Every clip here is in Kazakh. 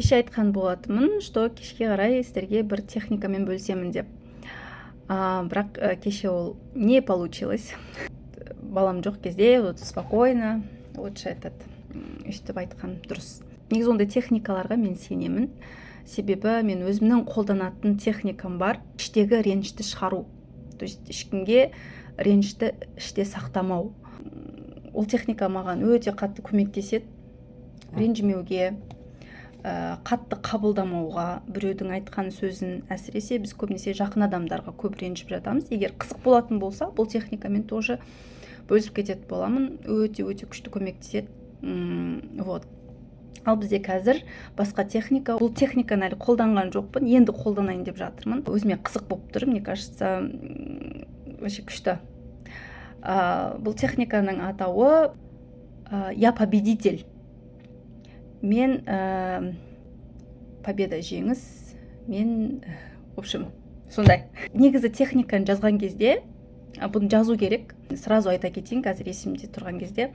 Кеше айтқан болатынмын, что кешке қарай сіздерге бір техникамен бөлісемін деп, бірақ кеше ол не получилось. Балам жоқ кезде вот спокойно лучше этот өйстіп айтқан дұрыс. Негізі ондай техникаларға мен сенемін, себебі мен өзімнің қолданатын техникам бар: іштегі ренішті шығару, то есть ешкімге ренішті іште сақтамау. Ол техника маған өте қатты көмектеседі ренжімеуге, қатты қабылдамауға біреудің айтқан сөзін. Әсіресе біз көбінесе жақын адамдарға көп ренжіп жатамыз. Егер қызық болатын болса, бұл техникамен тоже бөлісіп кететін боламын, өте өте күшті көмектеседі. Вот, ал бізде қазір басқа техника. Бұл техниканы әлі қолданған жоқпын, енді қолданайын деп жатырмын. Өзіме қызық болып тұр, мне кажется, вообще күшті. Бұл техниканың атауы «Я победитель». Мен победа, жеңіс, мен, в общем, сондай. Негізі техниканы жазған кезде бұны жазу керек. Сразу айта кетейін, қазір есімде тұрған кезде,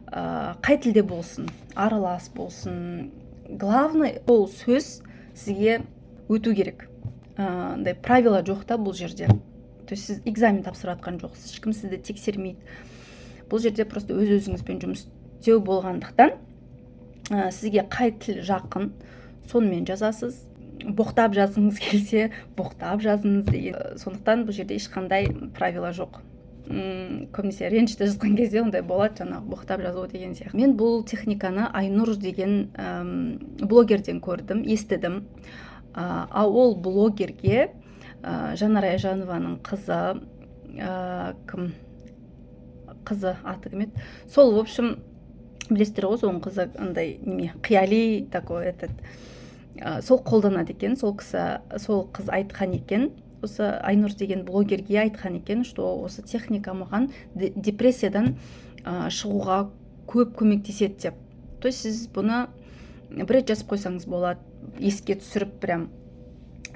қай тілде болсын, аралас болсын, главный ол сөз сізге өту керек. Андай правила жоқ та бұл жерде, то есть сіз экзамен тапсырып жатқан жоқсыз, ешкім сізді тексермейді. Бұл жерде просто өз өзіңізбен жұмыс істеу болғандықтан, сізге қай тіл жақын, сонымен жазасыз. Боқтап жазғыңыз келсе, боқтап жазыңыз деген. Сондықтан бұл жерде ешқандай правила жоқ. Көбінесе ренішті жазған кезде ондай болады, жаңағы боқтап жазу деген сияқты. Мен бұл техниканы Айнұр деген блогерден көрдім, естідім. Ал ол блогерге Жанар Айжанованың қызы, кім, қызы аты кім еді сол, в общем, білесіздер ғой, соның қызы андай неме, қияли такой этот, сол қолданады екен. Сол кісі, сол қыз айтқан екен, осы Айнұр деген блогерге айтқан екен, что осы техника маған депрессиядан шығуға көп көмектеседі деп. То есть сіз бұны бір рет жазып қойсаңыз болады, еске түсіріп прям,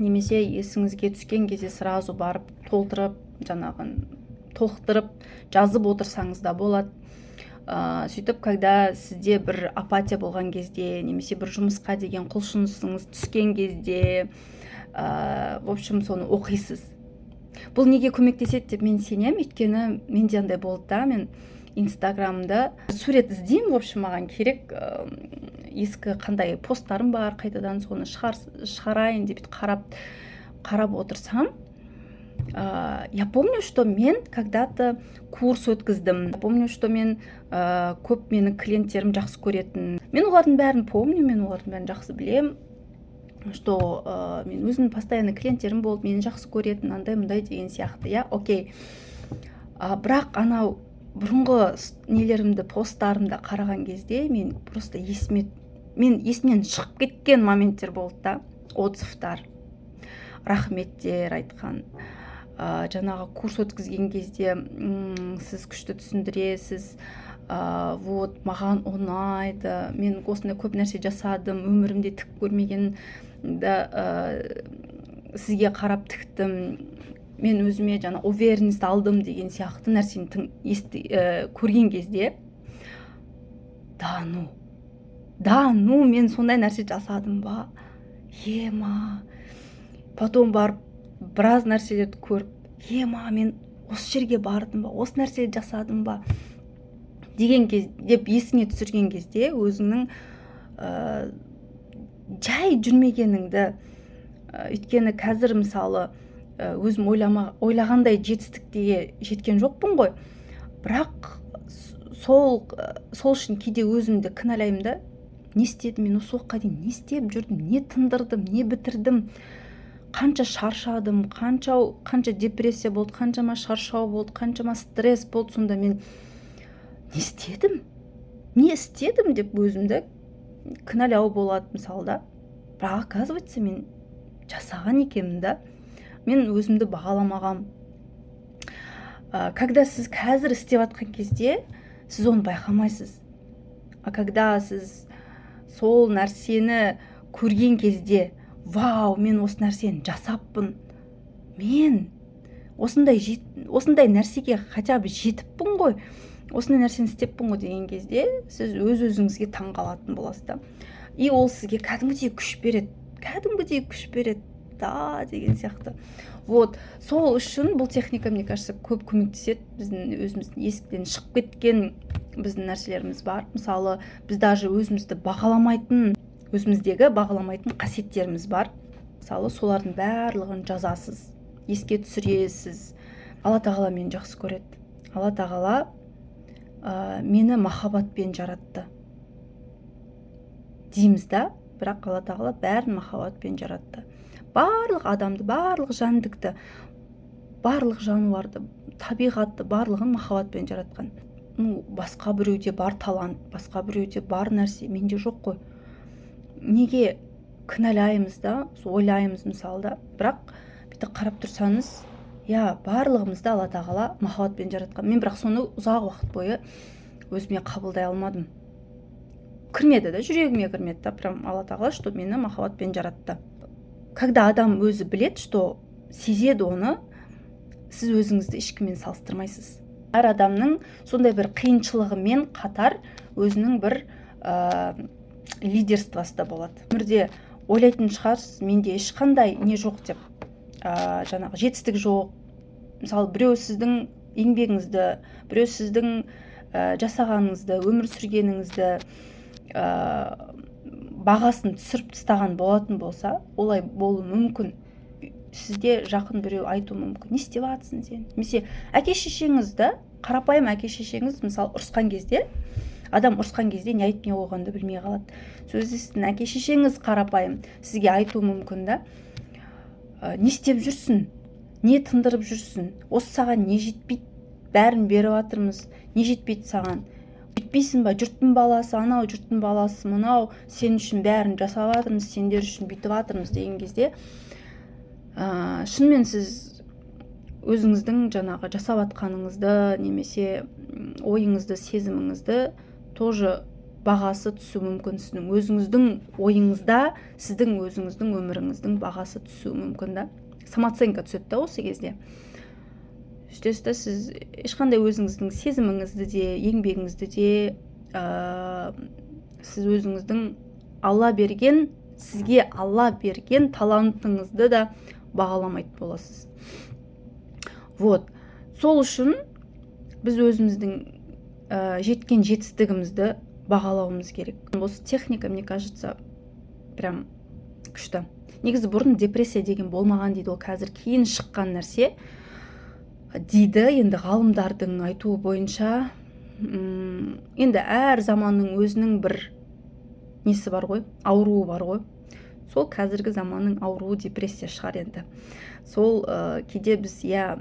немесе есіңізге түскен кезде сразу барып толтырып, жаңағы толықтырып жазып отырсаңыз да болады. Сөйтіп, когда сізде бір апатия болған кезде немесе бір жұмысқа деген құлшынысыңыз түскен кезде, в общем, соны оқисыз. Бұл неге көмектеседі деп мен сенемін? Өйткені менде андай болды да, мен Инстаграмда сурет іздеймін, в общем, маған керек, ескі қандай посттарым бар, қайтадан соны шығарайын деп қарап қарап отырсам, я помню, что мен когда-то курс өткіздім, помню, что мен көп менің клиенттерім жақсы көретін, мен олардың бәрін помню, мен олардың бәрін жақсы білемін, что мен өзімнің постоянный клиенттерім болды, мені жақсы көретін, андай мындай деген сияқты, иә, окей. Бірақ анау бұрынғы нелерімді, посттарымды қараған кезде мен просто есіме, мен есімнен шығып кеткен моменттер болды да: отзывтар, рахметтер айтқан, жаңағы курс өткізген кезде «Сіз күшті түсіндіресіз, вот маған ұнайды, мен осындай көп нәрсе жасадым, өмірімде тігіп көрмеген да, сізге қарап тіктім, мен өзіме жаңа уверенность алдым» деген сияқты нәрсені көрген кезде, «Да ну, да ну, мен сондай нәрсе жасадым ба, ема?» Потом барып біраз нәрселерді көріп, «Ема, мен осы жерге бардым ба, осы нәрсені жасадым ба?» деген кез деп есіңе түсірген кезде, өзіңнің жай жүрмегеніңді, өйткені қазір, мысалы, өзім ойлағандай жетістікке жеткен жоқпын ғой, бірақ сол үшін кейде өзімді кінәлаймын да: не істедім мен осы уақытқа дейін, не істеп жүрдім, не тындырдым, не бітірдім, қанша шаршадым, қанша қанша депрессия болды, қаншама шаршау болды, қаншама стресс болды, сонда мен не істедім, не істедім деп өзімді кінәлау болады, мысалы, да. Бірақ, оказывается, мен жасаған екенмін да, мен өзімді бағаламағам. Когда сіз қазір істеп жатқан кезде, сіз оны байқамайсыз, а когда сіз сол нәрсені көрген кезде, «Вау, мен осы нәрсені жасаппын, мен осындай нәрсеге хотя бы жетіппін ғой, осындай нәрсені істеппін ғой» деген кезде, сіз өз өзіңізге таң қалатын боласыз да. И ол сізге кәдімгідей күш береді, кәдімгідей күш береді да деген сияқты. Вот сол үшін бұл техника, мне кажется, көп көмектеседі. Біздің өзіміздің есіктен шығып кеткен біздің нәрселеріміз бар. Мысалы, біз даже өзімізді бағаламайтын, өзіміздегі бағаламайтын қасиеттеріміз бар. Мысалы, солардың барлығын жазасыз, еске түсіресіз. Алла Тағала мені жақсы көреді, Алла Тағала мені махаббатпен жаратты дейміз да. Бірақ Алла Тағала бәрін махаббатпен жаратты: барлық адамды, барлық жәндікті, барлық жануарды, табиғатты, барлығын махаббатпен жаратқан. Ну, басқа біреуде бар талант, басқа біреуде бар нәрсе менде жоқ қой. Неге кінәлаймыз да, ойлаймыз, мысалы, да. Бірақ бүйтіп қарап тұрсаңыз, иә, барлығымызды Алла Тағала махаббатпен жаратқан. Мен бірақ соны ұзақ уақыт бойы өзіме қабылдай алмадым, кірмеді да, жүрегіме кірмеді да прям, Алла Тағала что мені махаббатпен жаратты. Когда адам өзі білет, что сезеді оны, сіз өзіңізді ешкіммен салыстырмайсыз. Әр адамның сондай бір қиыншылығымен қатар өзінің бір лидерствосы да болады. Өмірде ойлайтын шығарсыз, менде ешқандай не жоқ деп, жаңағы жетістік жоқ. Мысалы, біреу сіздің еңбегіңізді, біреу сіздің жасағаныңызды, өмір сүргеніңізді бағасын түсіріп тастаған болатын болса, олай болуы мүмкін. Сізде жақын біреу айтуы мүмкін: «Не істеп жатырсың сен?» Немесе әке шешеңіз да, қарапайым әке шешеңіз. Мысалы, ұрысқан кезде, адам ұрысқан кезде не айтып, не қойғанды білмей қалады. Сол кезде сіздің әке шешеңіз қарапайым сізге айтуы мүмкін да: «Не істеп жүрсің, не тындырып жүрсің, осы саған не жетпейді? Бәрін беріп жатырмыз, не жетпейді саған? Бүйтпейсің ба? Жұрттың баласы анау, жұрттың баласы мынау, сен үшін бәрін жасап жатырмыз, сендер үшін бүйтіп жатырмыз», — деген кезде шынымен сіз өзіңіздің жаңағы жасап жатқаныңызды немесе ойыңызды, сезіміңізді тоже бағасы түсуі мүмкін. Сіздің өзіңіздің ойыңызда сіздің өзіңіздің өміріңіздің бағасы түсуі мүмкін да, самооценка түседі да. Осы кезде сөйтесіз да, сіз ешқандай өзіңіздің сезіміңізді де, еңбегіңізді де, сіз өзіңіздің Алла берген, сізге Алла берген талантыңызды да бағаламайтын боласыз. Вот сол үшін біз өзіміздің жеткен жетістігімізді бағалауымыз керек. Осы техника, мне кажется, прям күшті. Негізі бұрын депрессия деген болмаған дейді, ол қазір кейін шыққан нәрсе дейді енді ғалымдардың айтуы бойынша. Енді әр заманның өзінің бір несі бар ғой, ауруы бар ғой. Сол қазіргі заманның ауруы депрессия шығар енді. Сол кейде біз, иә,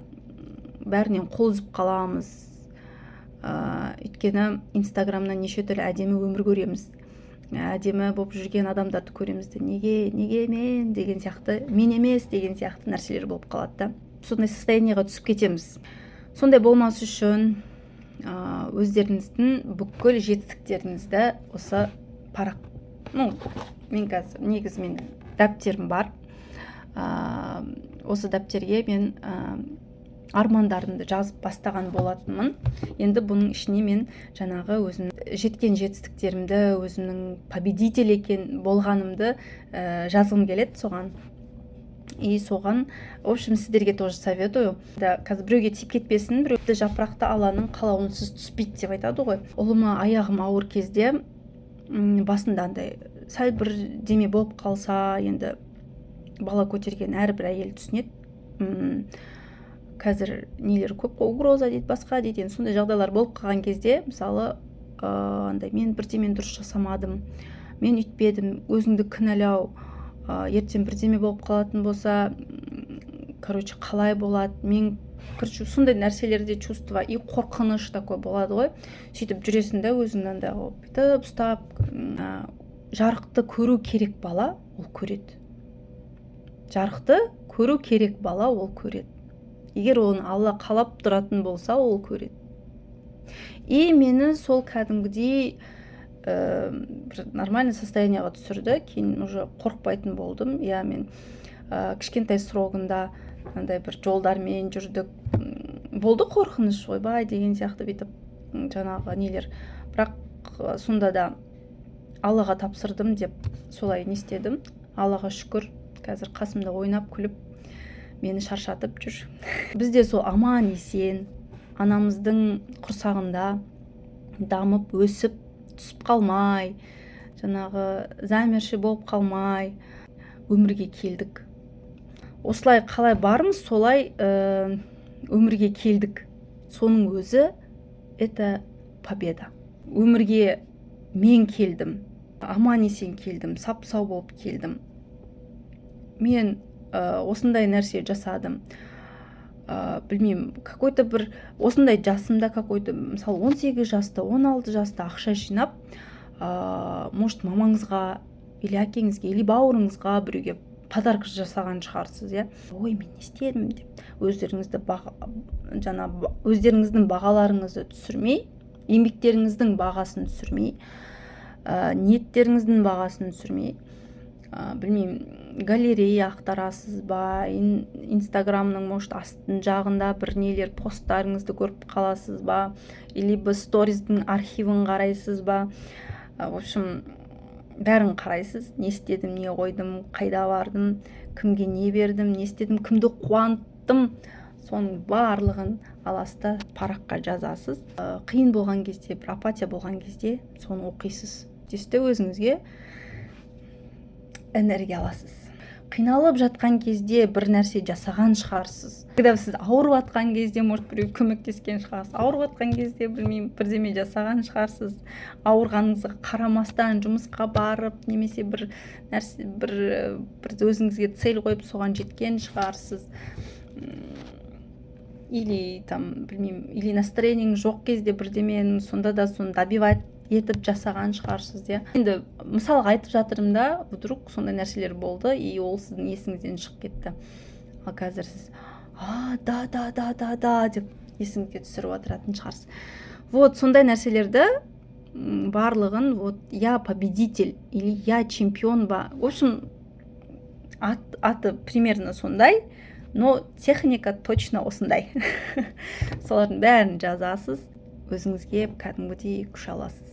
бәрінен қол үзіп қаламыз, өйткені Инстаграмнан неше түрлі әдемі өмір көреміз, әдемі болып жүрген адамдарды көреміз де, неге мен деген сияқты, мен емес деген сияқты нәрселер болып қалады да, сондай состояние ға түсіп кетеміз. Сондай болмас үшін өздеріңіздің бүкіл жетістіктеріңізді осы парақ, ну, мен қазір негізі мен дәптерім бар, осы дәптерге мен армандарымды жазып бастаған болатынмын. Енді бұның ішіне мен жаңағы өзім жеткен жетістіктерімді, өзімнің победитель екен болғанымды жазғым келеді соған. И соған, в общем, сіздерге тоже советую да. Қазір біреуге тиіп кетпесін, біреуді, жапырақты Алланың қалауынсыз түспейді деп айтады ғой. Ұлыма аяғым ауыр кезде, басында андай сәл бірдеме болып қалса, енді бала көтерген әрбір әйел түсінеді, қазір нелер көп қой, угроза дейді, басқа дейді. Енді сондай жағдайлар болып қалған кезде, мысалы, андай мен бірдемені дұрыс жасамадым, мен үйтпедім, өзіңді кінәлау, ертең бірдеме болып қалатын болса, короче, қалай болады мен, короче, сондай нәрселерде чувство и қорқыныш такой болады ғой. Сөйтіп жүресің да, өзіңді андай қылып, бүйтіп ұстап. Жарықты көру керек бала ол көреді, жарықты көру керек бала ол көреді. Егер оны Алла қалап тұратын болса, ол көреді. И мені сол кәдімгідей бір нормальный состояние ға түсірді. Кейін уже қорықпайтын болдым, иә. Мен кішкентай срогында андай бір жолдармен жүрдік, болды қорқыныш, ойбай деген сияқты, бүйтіп жаңағы нелер. Бірақ сонда да Аллаға тапсырдым деп солай не істедім. Аллаға шүкір, қазір қасымда ойнап күліп, мені шаршатып жүр. Біз де сол аман есен анамыздың құрсағында дамып өсіп, түсіп қалмай, жаңағы замерший болып қалмай өмірге келдік. Осылай қалай бармыз, солай өмірге келдік. Соның өзі это победа. Өмірге мен келдім, аман есен келдім, сап сау болып келдім. Мен осындай нәрсе жасадым, білмеймін, какой-то бір осындай жасымда, какой-то, мысалы, 18 жаста, 16 жаста ақша жинап, может, мамаңызға или әкеңізге, или бауырыңызға, біреуге подарок жасаған шығарсыз, иә. «Ой, мен не істедім?» деп өздеріңізді жаңа өздеріңіздің бағаларыңызды түсірмей, еңбектеріңіздің бағасын түсірмей, ниеттеріңіздің бағасын түсірмей, білмеймін, галерея ақтарасыз ба, Инстаграмның, может, астын жағында бір нелер, посттарыңызды көріп қаласыз ба, либо стористің архивін қарайсыз ба, в общем, бәрін қарайсыз: не істедім, не қойдым, қайда бардым, кімге не бердім, не істедім, кімді қуанттым. Соның барлығын аласыз да, параққа жазасыз. Қиын болған кезде, бір апатия болған кезде соны оқисыз дейсіз, өзіңізге энергия аласыз. Қиналып жатқан кезде бір нәрсе жасаған шығарсыз. Когда сіз ауырып жатқан кезде, может, біреу көмектескен шығарсыз. Ауырып жатқан кезде, білмеймін, бірдеме жасаған шығарсыз. Ауырғаныңызға қарамастан жұмысқа барып немесе бір нәрсе, бір өзіңізге цель қойып, соған жеткен шығарсыз. Или там, білмеймін, или настроение ңіз жоқ кезде бірдемені сонда да соны добивать етіп жасаған шығарсыз, иә. Енді мысалға айтып жатырмын да, вдруг сондай нәрселер болды и ол сіздің есіңізден шығып кетті, ал қазір сіз «А, да, да, да, да, да» деп есіңізге түсіріп отыратын шығарсыз. Вот сондай нәрселерді барлығын, вот «я победитель» или «я чемпион» ба, в общем, аты примерно сондай, но техника точно осындай. Солардың бәрін жазасыз, өзіңізге кәдімгідей күш аласыз.